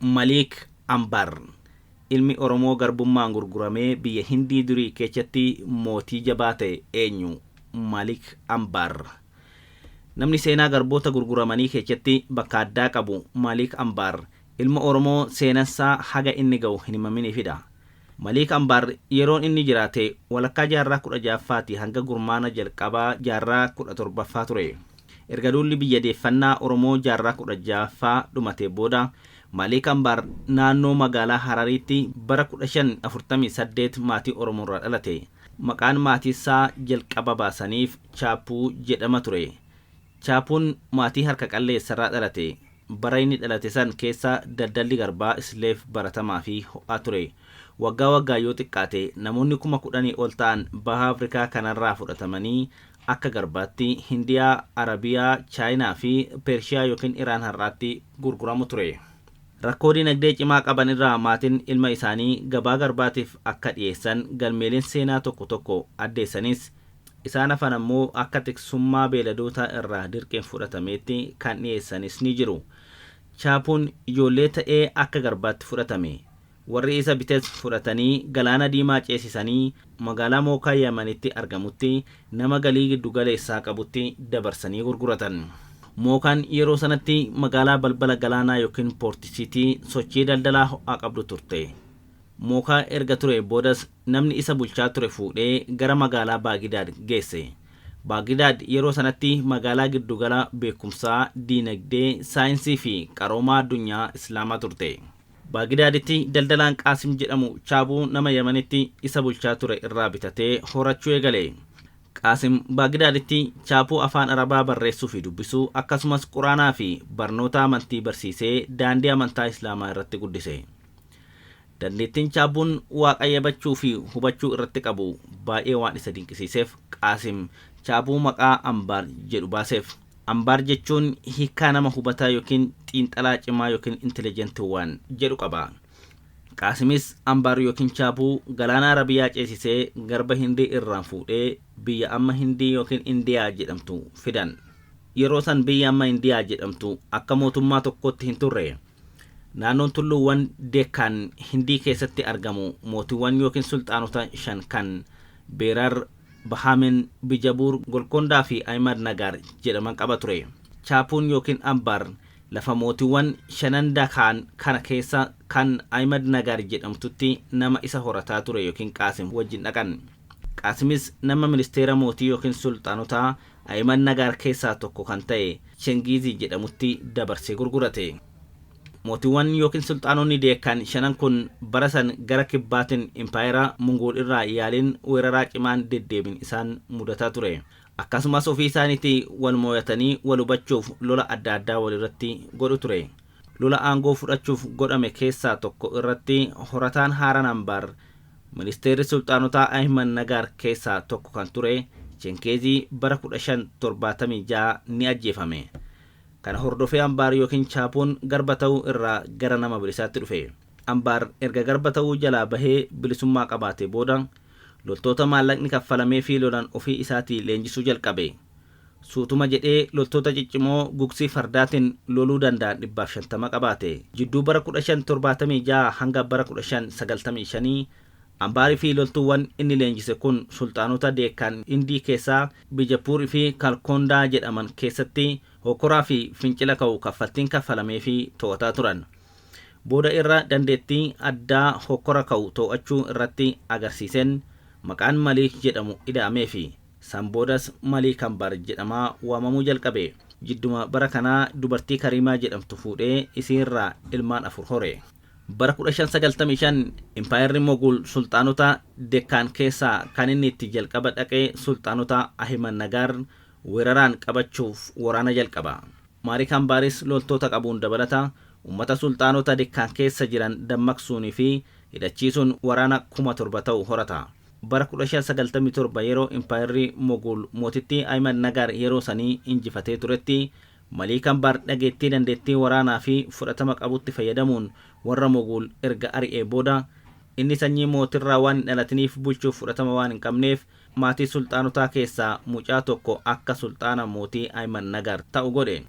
Maliik Ambaar ilmi Oromoo garbummaan gurguramee biyya Hindii durii keessatti mootii jabaa ta'e eenyu? Maliik Ambaar. Namni seenaa garboota gurguramanii keessatti bakka addaa qabu Maliik Ambaar ilma Oromoo seenansaa haga inni ga'u hin himaminiifidha. Maliik Ambaar yeroon inni jiraate walakkaa jaarraa 16ffaati hanga gurmaana jalqabaa jaarraa 17ffaa ture. Erga duulli biyya deeffannaa Oromoo jaarraa 16ffaa dhumate booda Maliik Ambaar naannoo magaalaa Harariitti bara 1548 maatii Oromoo irraa dhalate. Maqaan maatii isaa jalqaba baasaniif Chaappuu jedhama ture. Chaappuun maatii harka qalleessarraa dhalate. Bara inni dhalate san keessa daldalli garbaa isleef baratamaa fi ho'aa ture. Waggaa waggaa yoo xiqqaate namoonni 10,000 ol ta'an baha Afrikaa kanarraa fudhatamanii akka garbaatti Hindiyaa, Arabiyaa, Chaayinaa fi Pershiyaa yookiin Iraan har'aatti gurguramu ture. Rakkoo dinagdee cimaa qaban irraa maatiin ilma isaanii gabaa garbaatiif akka dhiyeessan galmeeleen seenaa tokko tokko addeessanis isaan hafan ammoo akka tiksummaa beeladootaa irraa dirqeen fudhatameetti kan dhiyeessanis ni jiru. Chaapuun ijoollee ta'ee akka garbaatti fudhatame. Warri isa bites fudhatanii galaana diimaa ceesisanii magaalaa Mookaa Yamanitti argamutti nama galii giddugaleessaa qabutti dabarsanii gurguratan. Mookaan yeroo sanatti magaalaa balbala galaanaa yookiin poortisiitii sochii daldalaa ho'aa qabdu turte. Mookaa erga ture boodas namni isa bulchaa ture fuudhee gara magaalaa Baagidaad geesse. Baagidaad yeroo sanatti magaalaa giddugala beekumsaa, diinagdee, saayinsii fi qaroomaa addunyaa Islaamaa turte. Baagidaaditti daldalaan Qaasim jedhamu Chaabuu nama Yamanitti isa bulchaa ture irraa bitatee horachuu eegale. Qaasim Baagidaaditti Chaapuu afaan Arabaa barreessuu fi dubbisuu akkasumas Quraanaa fi barnoota amantii barsiisee daandii amantaa Islaamaa irratti guddise. Dandeettiin Chaabuun waa qayyabachuu fi hubachuu irratti qabu baay'ee waan isa dinqisiiseef Qaasim Chaabuu maqaa Ambaar jedhu baaseef. Ambaar jechuun hiikaa nama hubataa yookiin xiinxalaa cimaa yookiin intelligent waan jedhu qaba. Qaasimis Ambaar yookiin Chaabuu galaana Arabiyaa ceesisee garba Hindii irraan fuudhee biyya amma Hindii yookiin Indiyaa jedhamtu fidan. Yeroo san biyya amma Indiyaa jedhamtu akka mootummaa tokkotti hin turre. Naannoon tulluuwwan Dekkaan Hindii keessatti argamu mootiiwwan yookiin sulxaanota shan kan Beerar, Bahamen, Bijabuur, Golkondaa fi Ahimad Nagaar jedhaman qaba ture. Chaapuun yookiin Ambaar lafa mootiiwwan shanan Dakaan kana keessa kan Ahimad Nagaar jedhamtutti nama isa horataa ture yookiin Qaasim wajjin dhaqan. Qaasimis nama ministeera mootii yookiin sulxaanotaa Ahimad Nagaar keessaa tokko kan ta'e Chengiizii jedhamutti dabarsee gurgurate. Mootiiwwan yookiin sulxaanonni Deekkaan shanan kun bara san gara kibbaatiin impaayera Munguul irraa yaaliin weeraraa cimaan deddeebiin isaan mudataa ture. Akkasumas ofii isaaniitii wal mooyatanii wal hubachuuf lola adda addaa walirratti godhu ture. Lola aangoo fudhachuuf godhame keessaa tokko irratti horataan haaraan Ambaar ministeerri sulxaanotaa Ahimad Nagaar keessaa tokko kan ture Chenkeezii bara 1576 ni ajjeefame. Kana hordofee Ambaar yookiin Chaapuun garba ta'uu irraa gara nama bilisaatti dhufe. Ambaar erga garba ta'uu jalaa bahee bilisummaa qabaatee booda loltoota maallaqni kaffalameefii lolan ofii isaatii leenjisuu jalqabe. Suutuma jedhee loltoota ciccimoo gugsii fardaatiin loluu danda'an 150 qabaate. Jidduu bara 1576 hanga bara 1595 Ambaarii fi loltuuwwan inni leenjise kun sulxaanota Deekkaan Hindii keessaa Bijapuur fi Kalkoondaa jedhaman keessatti hokkoraa fi fincila ka'u kaffaltiin kaffalameefii to'ataa turan. Booda irra dandeettii addaa hokkora ka'u to'achuu irratti agarsiiseen maqaan Maliik jedhamu ida'ameefi. San boodas Maliik Ambaar jedhamaa waamamuu jalqabe. Jidduma bara kanaa dubartii Kariimaa jedhamtu fuudhee isiirraa ilmaan afur hore. Bara 1595 impaayerri Mogul sulxaanota Dekkaan keessaa kan inni itti jalqaba dhaqee sulxaanota Ahimad Nagaar weeraraan qabachuuf waraana jalqaba. Maariik Ambaaris loltoota qabuun dabalata ummata sulxaanota Dekkaan keessa jiran dammaqsuunii fi hidhachiisuun waraana 7,000 ta'u horata. Bara 1597 yeroo impaayerri Mogul mootittii Ahimad Nagaar yeroo sanii injifatee turetti Maliik Ambaar dhageettii dandeettii waraanaa fi fudhatama qabutti fayyadamuun warra Moguul erga ari'ee booda inni sanyii mootirraa waan hin dhalatiniif bulchuuf fudhatama waan hin qabneef maatii sulxaanotaa keessaa mucaa tokko akka sulxaana mootii Ahimad Nagaar ta'u godhe.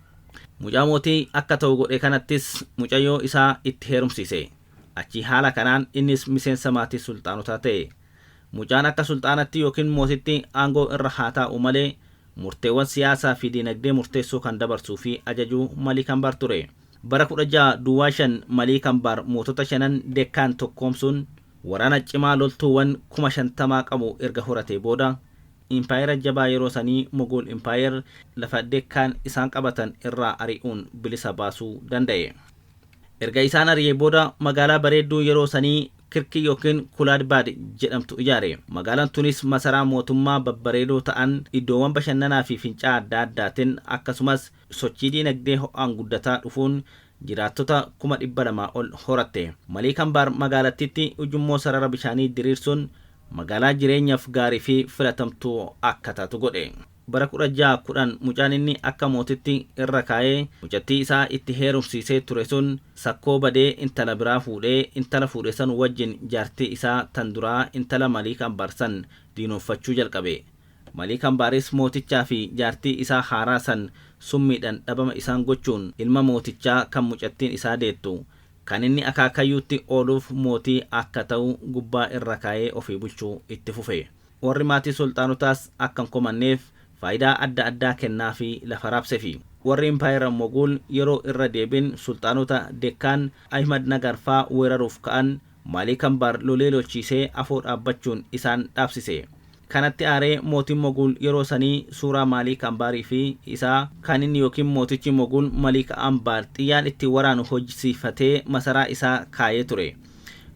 Mucaa mootii akka ta'u godhe kanattis mucayyoo isaa itti heerumsiise. Achi haala kanaan innis miseensa maatii sulxaanotaa ta'e. Mucaan akka sulxaanatti yookiin mootitti aangoo irra haa taa'u malee murteewwan siyaasaa fi dinagdee murteessuu kan dabarsuu fi ajajuu Maliik Ambaar ture. Bara 1605 Maliik Ambaar mootota shanan Dekkaan tokkoomsuun waraana cimaa loltuuwwan 50,000 qabu erga horatee booda impaayera jabaa yeroo sanii Mogol Impaayер lafa Dekkaan isaan qabatan irraa ari'uun bilisa baasuu danda'e. Erga isaan ari'ee booda magaalaa bareedduu yeroo sanii Kirkii yookiin Kulaadbaad jedhamtu ijaare. Magaalaan tunis masaraa mootummaa babbareedoo ta'an, iddoowwan bashannanaa fi fincaa adda addaatiin, akkasumas sochii diinagdee ho'aan guddataa dhufuun jiraattota 200,000 ol horatte. Maliik Ambaar magaalattiitti ujummoo sarara bishaanii diriirsuun magaalaa jireenyaaf gaarii fi filatamtuu akka taatu godhe. Bara 1610 mucaan inni akka mootitti irra kaa'ee mucattii isaa itti heerumsiisee ture sun sakkoo badee intala biraa fuudhee, intala fuudhe san wajjin jaartii isaa tan duraa intala Maliik Ambaar san diinoffachuu jalqabe. Maliik Ambaaris mootichaa fi jaartii isaa haaraa san summiidhaan dhabama isaan gochuun ilma mootichaa kan mucattiin isaa deettu kan inni akaakayyuutti ooluuf mootii akka ta'u gubbaa irra kaa'ee ofii bulchuu itti fufe. Warri maatii sulxaanotaas akka hin komanneef faayidaa adda addaa kennaa fi lafa raabsefi. Warri impaayera Mogul yeroo irra deebiin sulxaanota Dekkaan Ahmad Nagar faa weeraruuf ka'an Maliik Ambaar lolee lolchiisee afoo dhaabbachuun isaan dhaabsise. Kanatti aaree mootiin Mogul yeroo sanii suuraa Maliik Ambaarii fi isaa kan inni yookiin mootichi Mogul Maliik Ambaar xiyyaan ittiin waraanu hojjisiifatee masaraa isaa kaayee ture.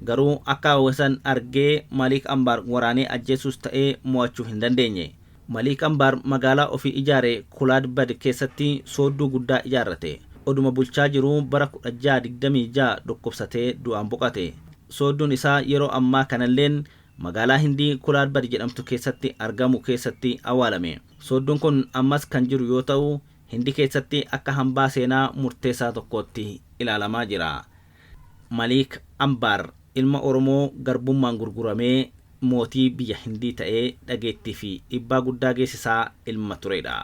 Garuu akka hawwasan argee Maliik Ambaar waraanee ajjeesuus ta'ee mo'achuu hin dandeenye. Maliik Ambaar magaalaa ofii ijaare Kulaadbad keessatti soodduu guddaa ijaarrate. Oduma bulchaa jiruu bara 1626 dhukkubsatee du'aan boqote. Soodduun isaa yeroo ammaa kanalleen magaalaa Hindii Kulaadbad jedhamtu keessatti argamu keessatti awwaalame. Soodduun kun ammas kan jiru yoo ta'u, Hindii keessatti akka hambaa seenaa murteessaa tokkootti ilaalamaa jira. Maliik Ambaar ilma Oromoo garbummaan gurguramee mootii biyya Hindii ta'ee dhageettii fi dhiibbaa guddaa geessisaa ilma turedha.